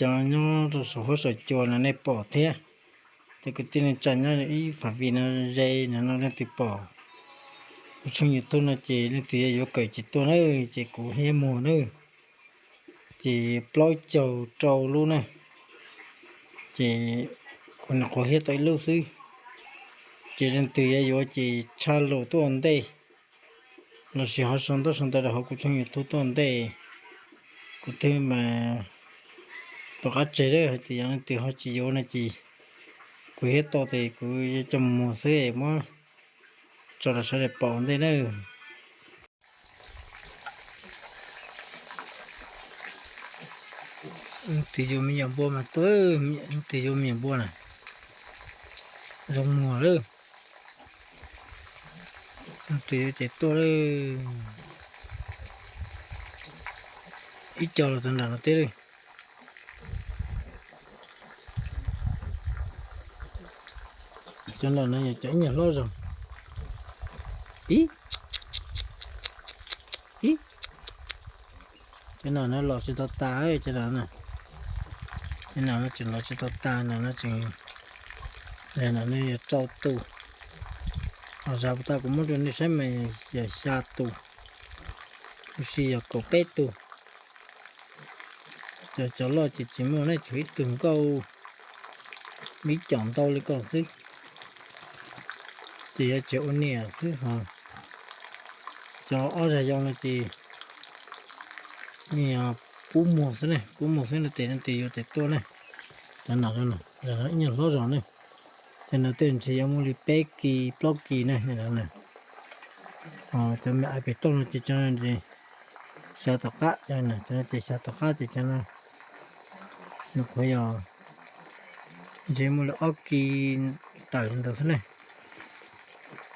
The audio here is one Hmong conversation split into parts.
cov nyob rau saum huab saum cua no nej pom thiab. Ces kwv tij neej tsa nyob ib fam vim no ze no no leej twg pom kuv tshooj YouTube no ces leej twg yuav yuav kawm ces tuaj na, ces kuv hiab muag na. Ces plaub caug rau lub na, ces kuv nyuam qhuav hiab tau ib lub xwb. Ces leej twg yuav yuav ces tshaj lus tuaj ua ntej, lossis ho sau ntaub sau ntawv rau hauv kuv tshooj YouTube tuaj ua ntej, kuv thiaj mas rov qab tseg lawm. Hais tias yog leej twg ho tsis yuav no ces kuv hiab tau ces kuv yuav coj mus muag xwb, muab tso rau sawv daws pom ua ntej na. Leej twg yuav me nyuam npua mas tuaj, leej twg yuav me nyuam npua na, zoo muag lawm. Leej twg yuav ces tuaj lawm. Ib co los txog nram no teb lawm. Cov no no yog cov ib nyuag hlob zog. Ib, ib, cov no no los tsis tau tas, cov no, cov no no tseem los tsis tau tas no no tseem, no no yog rau tus, ho zas puas tau kuv muab rau nej saib mas yog xya tus, huv si yog kaum peb tus. Cov, cov loj ces tsis muaj ne, tshuav ib tug nkauj, ib co ntau li ko xwb. Ces yuav tsev ua niam xwb ho. Cov ob zag yau no ces pub muag xwb ne, pub muag xwb no ces leej twg yuav ces tuaj ne. Cov no, ib nyuag hlob zog ne. Cov no tej ntshe yuav muaj li peb kis plaub kis ne. Cov me ai pem toj no ces cov xya tom qab, cov no ces xya tom qab ces cov no nyuam qhuav yog ntshe muaj li ob kis tawm li ntawd xwb ne.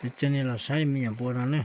Ces coj nej los saib me nyuam npua no ne.